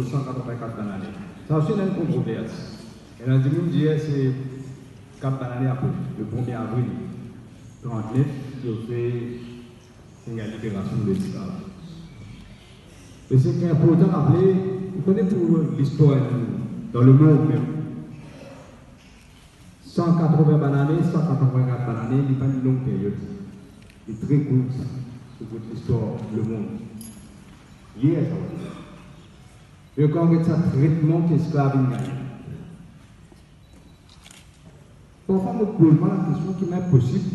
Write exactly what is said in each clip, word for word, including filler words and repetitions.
san katrevin-kat banane. Sa osi ena enn kontrovers. Ena dimoun dir se kat banane apre, le premie avril trant-nef, ki ofer Segner liberasion de lesklav. E seki inportan raple, ou kone pou listwar nou, dan lemond mem, san katrevin banane, san katrevin-kat banane, li pa enn long period. Li tre kourt, sa, pou listwar lemond. Yer, sa va. E kan get sa tretman ki esklav inn gagne. Parfwa, mo poz mwa lakestion, ki mem posib,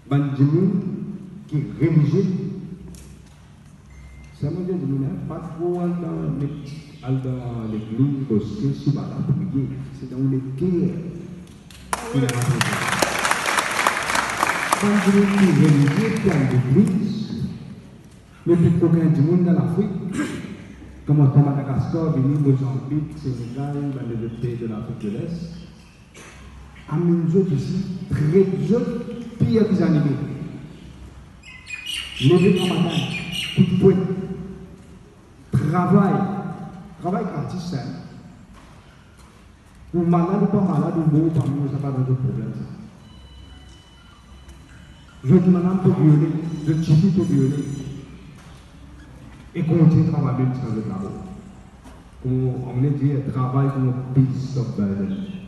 bann dimoun ki relizie, sa mo dir dimoun, hein, pa tro al dan le-, al dan legliz, moske, sibala priye, se dan leker ki ena priye. Bann dimoun ki relizie, ki al legliz, me pi kokin dimoun dan Lafrik, koumans par Madagaskar, vini Mozanbik, Senegal, bann lezot pei de Lafrik de Lest, amenn zot isi, tret zot pir ki zanime. Leve gramatin, kout pwet, travay, travay gratis, sa. Ou malad ou pa malad, ou mor ou pa mor, sa pa dan zot problem, sa. Zot manman pe viole, zot tifi pe viole. E kontign travay mem san zot labor. Kouma Angle dir, travay kouma beast of burden.